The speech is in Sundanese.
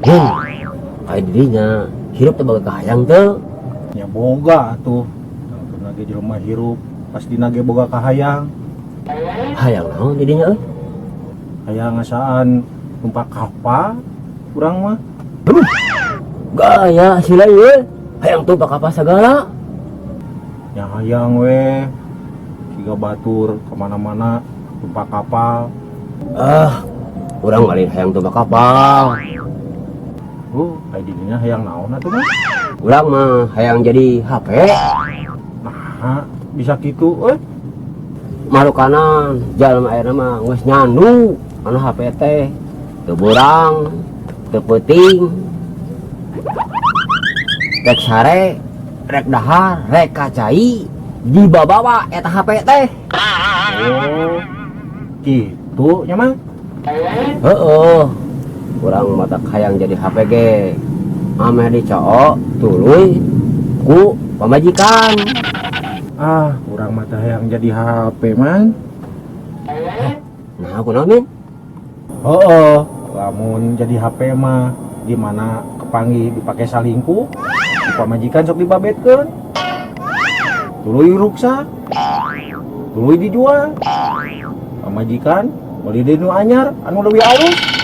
Min, aya dirinya hirup teh boga kahayang teu? Nya boga atuh. Tangtuna ge jelema hirup pasti ge boga kahayang. Hayang naon didinya euy? Hayang ngasaan numpak kapal urang mah. Gaya sila euy. Hayang tumpak kapal segala. Ya hayang we. Siga batur kemana-mana numpak kapal. Ah, urang lain hayang tumpak kapal. Oh, aya dirinya hayang naon atuh mah? Urang mah hayang jadi HP. Nah, bisa gitu euy. Marukanan jalma ayeuna mah geus nyandu kana HP teh. Teu beurang, teu peuting. Rek sare, rek dahar, rek ka cai, dibabawa eta HP teh. Oh, gitu nya mah. Heeh. Urang matak hayang jadi HP ge. Ameh dicook tuluy ku pamajikan. Ah, urang mah teh hayang jadi HP, Man. Nah, kunaon, Min? Oh, lamun jadi HP mah gimana kepanggih dipakai salingkuh, ku pamajikan sok dibabetkeun. Tuluy ruksak, tuluy dijual. Pamajikan meuli deui nu anyar anu leuwih alus.